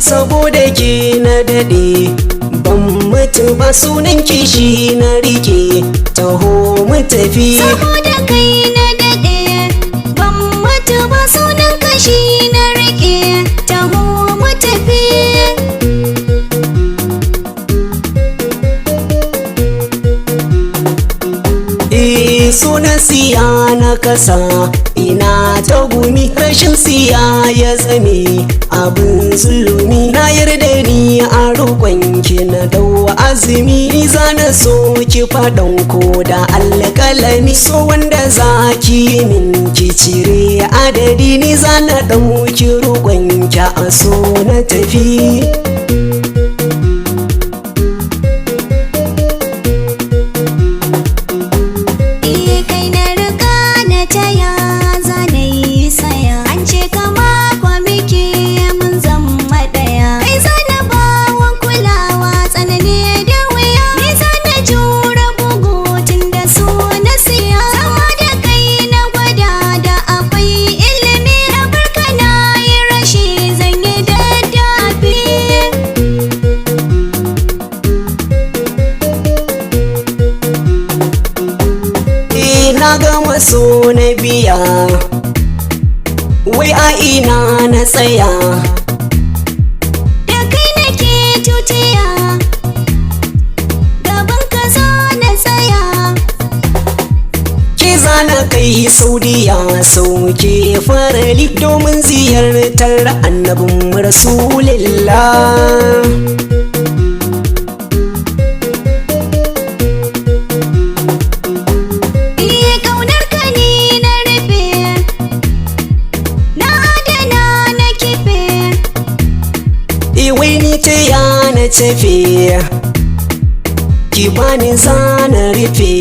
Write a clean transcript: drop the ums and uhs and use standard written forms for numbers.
Saboda ke na daɗe, ban mutu ba, sunan kishi na rike, taho mu tafi. Saboda kai na daɗe, ban mutu ba, sunan kashi na riƙe, taho mu tafi. Eh, sunan siya na kasa, ina ta gumi, rashin siya ya zame abin zulumi. Na yarda ni a roƙon ki na dau azumi, ni za na so ki faɗan ko da alƙalami. So wanda za ki min ki cire adadi, ni za na ɗauki roƙon ki a so na tafi. Iye kai na riga na taya, za na yi saya. An ce kama kwa muke mun zama ɗaya. Kai za na bawa kulawa tsanani da wuya. Ni za na jura bugu tun da su na siya. Zama da kai na gwada da akwai ilimi. Na barka na yi rashi, zan yi daddafi. Eh, na gama so na biya, wai a ina na tsaya? Da kai nake tutiya, gaban ka zo na tsaya. Ke zana kai Saudiya, sauke farali domin ziyartar annabin Rasulillah. Iye kaunar ka ni na rufe, na adana na kife. Iwai ni ce ya na tafe, ki bani zana rufe.